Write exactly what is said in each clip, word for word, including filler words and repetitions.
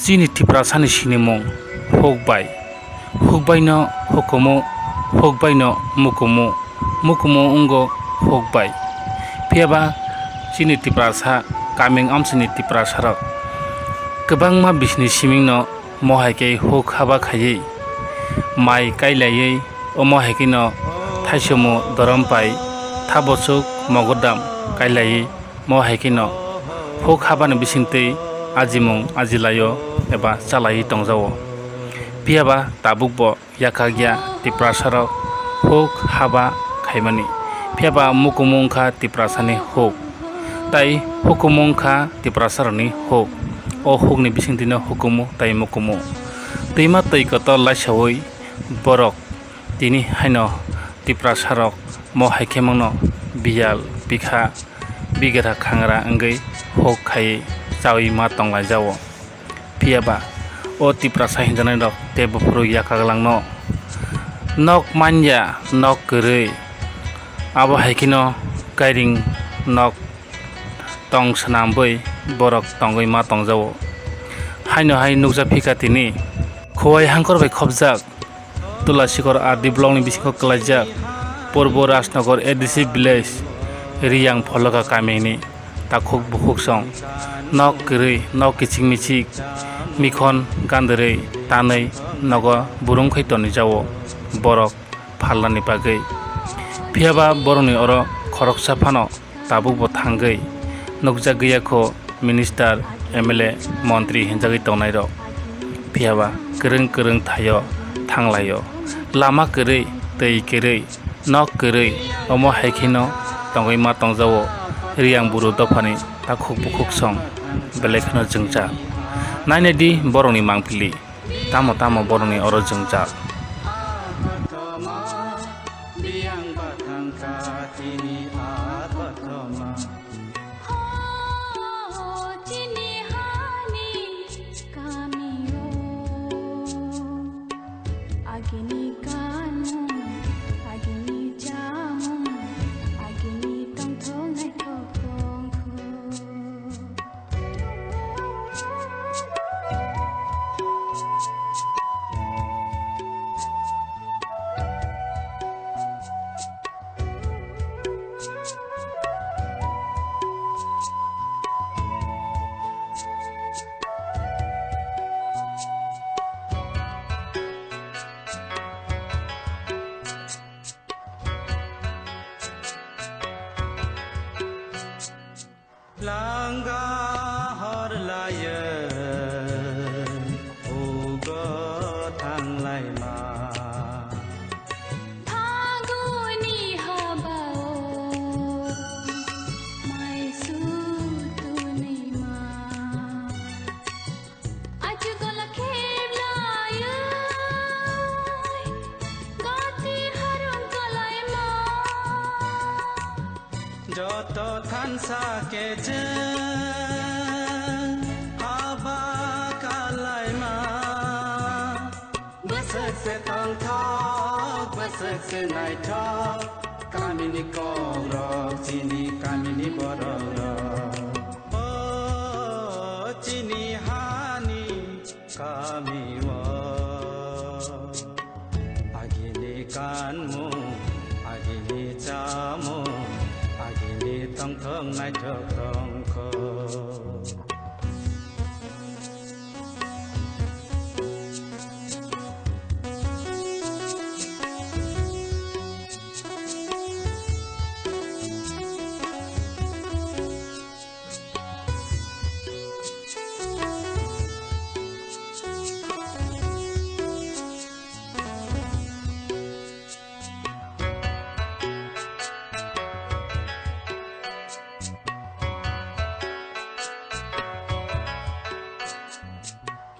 Chini Tiprasani sinimung huk bai, huk baino hukumu, huk baino mukumu, mukumu wngo huk bai. Phiyaba chini Tiprasa kaming amsini Tiprasarok kwbangma bisini simingno mo hai khe huk haba khaiwi, mai kailaiwi, omo hai kheno thaisomu dorom pai thabosuk mogodam kailaiwi, mo hai kheno huk habani bisingtwi ajimung ajilaio eba chalaiwi tongjao. Phiyaba tabukbo yakhakya Tiprasarok huk haba khaimani. Phiyaba mukumu wngkha Tiprasani huk, tai hukumu wngkha Tiprasarokni huk. O hukni bisingtwino hukumu tai mukumu. Twima twi kotor laisaui borok tini haino Tiprasarok mo hai khe mangno biyal, bikha, bigra khangra wngwi huk khai chaui ma tonglaijao. Phiyaba o Tiprasa hinjaknairok tei buphuru yakhak langno nok manya, nok kwrwi, abo hai kheno kairing nok tong swnamwi borok tongwi ma tongjao. Haino hai nukjak phika tini Khowai Hangkhor bai khopjak Tulasikor R D block ni bisingo kwlaijak Purbo Rajnagar A D C village Riyang Pholoka kamini takhuk bukhuk song nok kwrwi, nok kichik michik, mikhon gandrwi tanwi nogo burung khai tonijao borok phalnani bagwi. Phiyaba borokni oro khoroksa phano tabukbo thangwi nukjagwi yakho minister, M L A, montri hinjagwi tongnairok. Phiyaba kwrwng kwrwng thaio thanglaio. Lama kwrwi, twi kwrwi, nok kwrwi, omo hai kheno tongwi ma tongjao Riyang buru dophani takhuk bukhuk song belai kheno jwngjal. Nainadi borokni mangpili. Tamo tamo borokni oro jwngjal. Biyang bathang ka tini a kothoma. Ho, chini hani kamio. Agini kanmung, agini chamung, agini tongthok naithok tongkhu. Langga hor laye ugo thanglaima. Phaguni habao mai sutunima. Achu gola kheblayoi gati harum kalaima. Joto thansa kecheng haba kalaima. Bwswk se tongthok, bwswk se naithok, kamini kokrok, chini kamini borokrok. O chini hani kamio agini kanmung, agini chamung, agini tongthok naithok tongkho.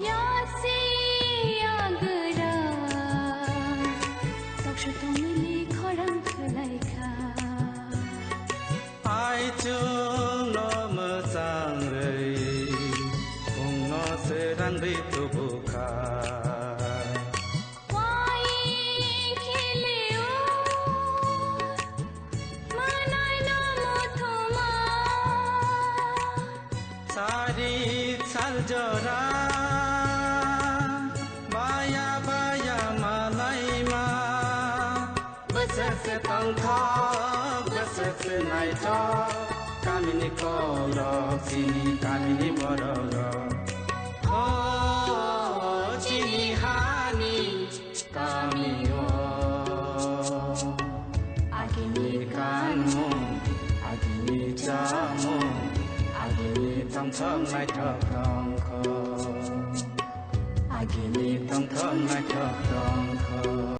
Yasi agra, toksa tongmili khorang khwlaikha. Aichung no mwchang rwi, kung no srang rwi tubu kha. Wai khilio, manai no muthuma. Sari sal jora. Tongthok bwswk se naithok, kamini kokrok, chini kamini borok rok. O chini hani kami o. Agini kanmung, agini chamung, agini tongthok naithok tongkho. Agini tongthok naithok tongkho.